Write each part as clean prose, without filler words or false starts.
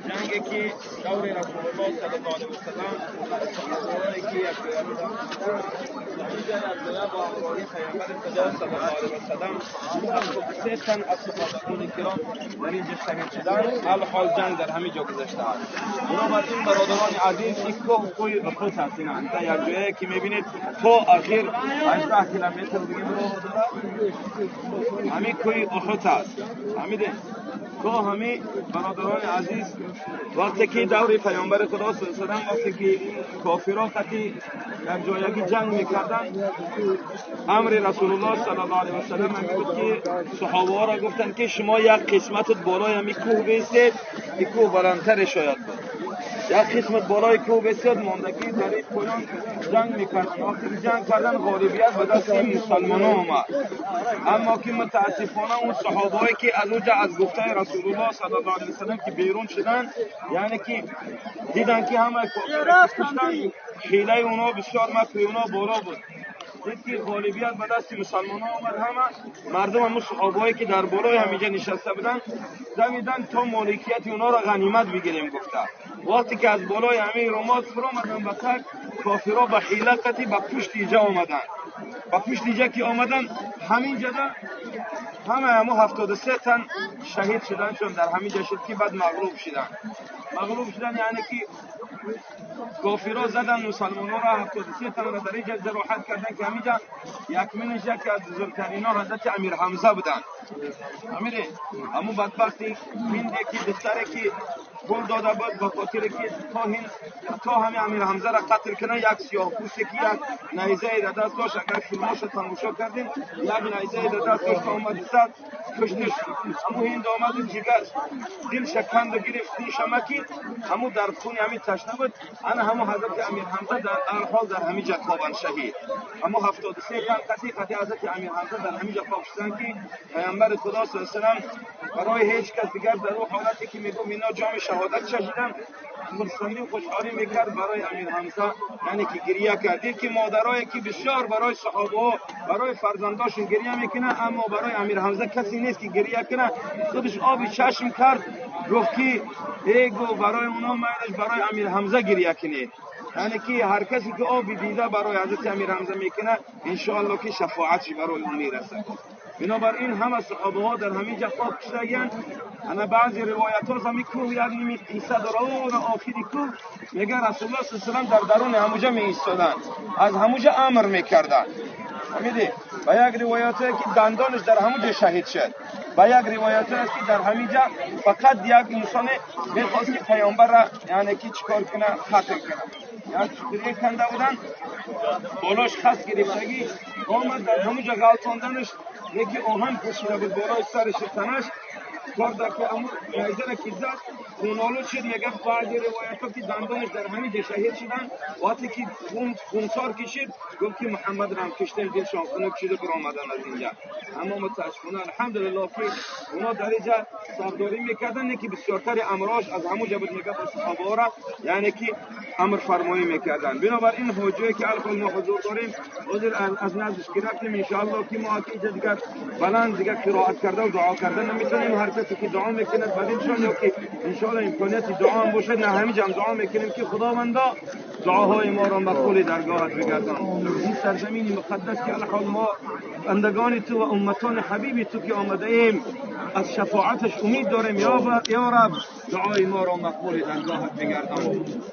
جنگی که دور رسول الله صلی الله علیه و سلم صحابه‌ای که یک با همراهی پیامبر خدا صلی الله علیه و سلم 73 تن از صحابگان کرام در اینجا شهید شدند. الحال جنگ در همین جا گذشته است. بنابراین برادران عزیز، این کوه کوه احد هست. این یک جایی که میبینید تا اخیر 18 کیلومتر دیگه راه داره، همین کوه احد است. فهمیدید؟ تا همه برادران عزیز، وقتی که دور پیامبر خدا صلی الله علیه و سلم، وقتی که کافران قطعی یک جایگی جنگ میکردن، امر رسول الله صلی الله علیه و سلم بود که صحابه ها را گفتند که شما یک قسمت بالای همی کوه بیستید، این کوه بلندتر شاید بود، یک قسمت بالای کوه بیستید، ماندگی در این پایان جنگ میکردن. وقتی که جنگ کردن غالبیت به دست مسلمان ها آمد، اما که متاسفانه اون صحابهایی که از اونجا از گفته رسول الله صلی الله علیه و سلم که بیرون شدن، یعنی که دیدن که همه کشتن، حیله اونا بسیار مکر اونا بالا بود، دید که غالبیت به دست مسلمان ها آمد. همه مردم همون صحابهایی که در بالای همینجا نشسته بودن دویدن تا مالکیت اونا را غنیمت بگیریم گفته. وقتی که از بالای همین رماد فرو آمدن به تک، کافرها به حیله قطعی به پشت اینجا آمدن. به پشت اینجا که آمدن، همین جا همه همون 73 تن شهید شدن، چون در همین جا شد که بعد مغلوب شدن. مغلوب شدن یعنی که کافرها زدن مسلمان ها را، 73 تن را در اینجا جراحت کردن که همینجا یک منش یکی از بزرگترین ها حضرت امیر حمزه بودن. امیره همون بدبختی هندی که دختره که پول داده بود به خاطر که تا همین امیر حمزه را قتل کنه، یک سیاه پوست که یک نیزه در دست داشت، اگر فیلماش تماشا کردیم، یک نیزه در دست داشت آمد زد کشتش. همون هند آمد و جگر دلش کند و گرفت، خون شمکی همون در خون همین تشنه بود. انا همون حضرت امیر حمزه در هر حال در همین جا خوابن شهید. همون 73 تن قطعی حضرت امیر حمزه در همین جا خواب شدن که پیامبر خدا صلی الله علیه و سلم برای هیچ کس دیگر در اون حالتی که میگم اینا جام شهادت چشیدن، خرسندی و خوشحالی میکرد برای امیر حمزه، یعنی که گریه کرد. که مادرایی که بسیار برای صحابه ها برای فرزنداشون گریه میکنه، اما برای امیر حمزه کسی نیست که گریه کنه. خودش آب چشم کرد، گفت که ای گو برای اونا مردش برای امیر حمزه گریه کنید. یعنی که هر کسی که آب دیده برای حضرت امیر حمزه میکنه، انشاءالله که شفاعتش برای اون میرسه. بنابراین همه صحابه ها در همین جا خاک شدن. انا بعضی روایت ها همین کوه یک نیمی قصه داره و آخری کوه میگه رسول الله صلی الله علیه و سلم در درون همونجا می ایستادن، از همونجا امر میکردن. فهمیدی؟ و یک روایت که دندانش در همونجا شهید شد، و یک روایت است که در همینجا فقط یک انسان میخواست که پیامبر را یعنی که چیکار کنه، قتل کنه. یک چطوری کنده بودن بالاش خس گرفتگی آمد در همونجا غلطاندنش، یکی آهن کشیده بود بالای سرش تنش کرد که امو نیزه را که زد خونالود شد. میگه بعضی روایت ها که دندانش در همین جا شهید شدن. وقتی که خونسار کشید گفت که محمد را هم کشتن، دلشان خنک شده برآمدن از اینجا. اما متاسفانه الحمدلله که اونا در اینجا سرداری میکردن، یکی بسیارتر امراش از همونجا بود. میگه با صحابه را یعنی که امر فرمایی میکردن. بنابراین حجه که الان ما حضور داریم حاضر از نزدش گرفتیم، انشاءالله که ما که اینجا دیگر بلند دیگر قرائت کرده و دعا کرده نمیتونیم. هر کسی که دعا میکنه بدلشان یا که انشاءالله امکانیت دعا هم باشه، نه همینجا هم دعا میکنیم که خداوندا دعاهای ما را مقبول درگاهت بگردان. این سرزمین مقدس که الحال ما بندگان تو و امتان حبیب تو که آمده ایم از شفاعتش امید داریم، یا رب دعای ما را مقبول درگاهت بگردان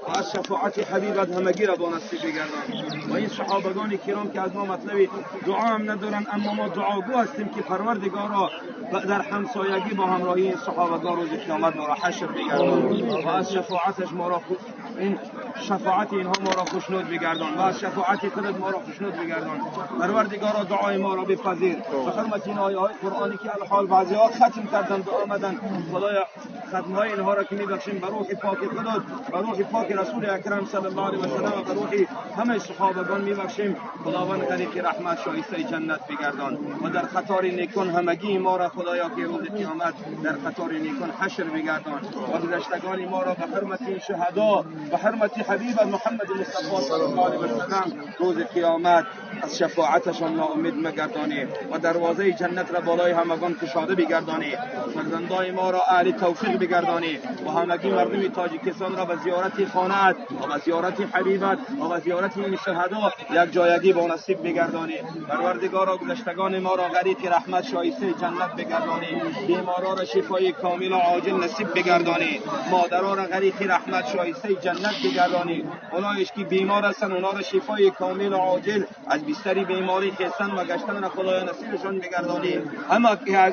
و از شفاعت حبیبت همگی را با نصیب بگردان. و این صحابگان کرام که از ما مطلبی دعا هم ندارن، اما ما دعاگو هستیم که پروردگارا در همسایگی با همراهی این صحابگان روز قیامت ما را حشر بگردان و از شفاعتش ما را این شفاعت اینها ما را خوشنود بگردان و از شفاعت خودت ما را خوشنود بگردان. پروردگارا دعای ما را بپذیر. به حرمت این آیه های قرآنی که الحال بعضی ها ختم کردند و آمدند، خدایا ختم های اینها را که میبخشیم به روح پاک خودت، به روح پاک رسول اکرم صلی الله علیه و سلم و به روح همه صحابگان میبخشیم. خداوند غریق رحمت شایسته جنت بگردان و در قطار نیکان همگی ما را خدایا که روز قیامت در قطار نیکان حشر بگردان و گذشتگان ما را به حرمت شهدا، به حرمت حبیب محمد مصطفی صلی الله علیه و سلم روز قیامت از شفاعتشان ناامید مگردانی و دروازه جنت را بالای همگان کشاده بگردانی. فرزندای ما را اهل توفیق بگردانی و همگی مردم تاجیکستان را به زیارت خانه‌ات و به زیارت حبیبت و به زیارت این شهدا یک جایگی با نصیب بگردانی. پروردگارا، گذشتگان ما را غریق رحمت، شایسته جنت بگردانی. بیمارا را شفای کامل و عاجل نصیب بگردانی. مادرها را غریق رحمت، شایسته جنت بگردانی. اونایش که بیمار هستند، اونا را شفای کامل و عاجل، از بستری بیماری خیستن و گشتن را خدایا نصیبشان بگردانی.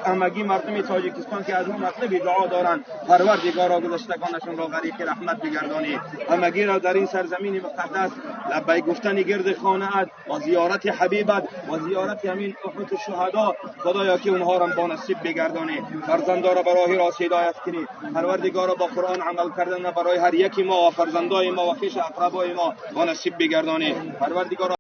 همگی مردم تاجیکستان که از ما مطلب دعا دارند، پروردگارا، گذشتگانشان را غریق رحمت بگردانی. همگی را در این سرزمین مقدس لبیک گفتن گرد خانه ات و زیارت حبیبت و زیارت همین احد شهدا، خدایا که اونها را با نصیب بگردانی. فرزندا را برای راست هدایت کنی. پروردگارا، با قرآن عمل کردن برای هر یکی ما و فرزندای ما و خویش اقربای ما با نصیب بگردانی. پروردگارا.